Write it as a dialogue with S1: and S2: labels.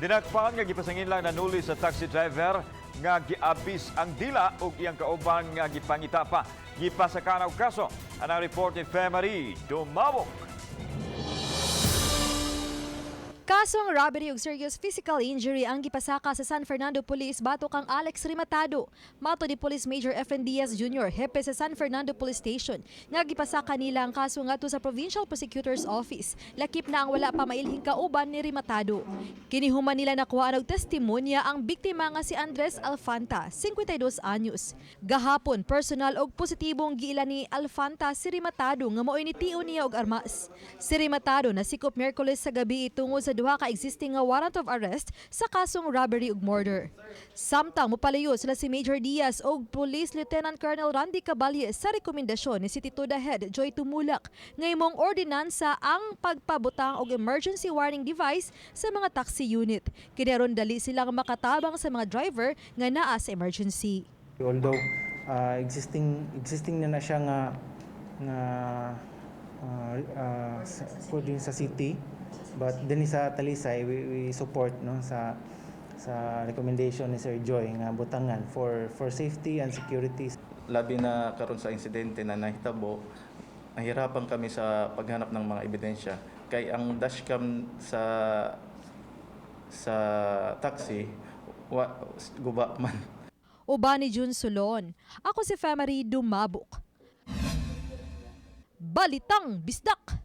S1: Dinakpan nga gipasangin lang nanuli sa taxi driver nga giabis ang dila ug iyang kauban nga gipangita pa. Gipasaka og kaso. Anang report ni Femary Dumabok.
S2: Kasong robbery ug serious physical injury ang gipasaka sa San Fernando Police batok kang Alex Rimatado. Matod ni Police Major Efren Diaz Jr., hepe sa San Fernando Police Station, nga gipasaka nila ang kaso ngadto sa Provincial Prosecutor's Office. Lakip na ang wala pa mailhing kauban ni Rimatado. Kini human nila nakuha og testimonya ang biktima nga si Andres Alfanta, 52 anyos. Gahapon, personal og positibong giila ni Alfanta si Rimatado nga maoy nitiun niya og armas. Si Rimatado nasikop Miyerkules sa gabi tungod sa duha ka existing nga warrant of arrest sa kasong robbery ug murder. Samtang mopalayo sila si Major Diaz og Police Lieutenant Colonel Randy Caballes sa rekomendasyon ni City TODA Head Joy Tumulak nga imong ordinansa ang pagpabutang og emergency warning device sa mga taxi unit. Kini aron dali silang makatabang sa mga driver nga naa sa emergency.
S3: Although existing existing na na siya nga for din sa city, but din sa Talisay we support, no, sa recommendation ni Sir Joy nga butangan for safety and security.
S4: Labi na karon sa insidente na nahitabo, nahirapan kami sa paghanap ng mga ebidensya. Kay ang dashcam sa taxi, wa, guba man.
S2: Uban ni June Solon. Ako si Femary Dumabok. Balitang Bisdak!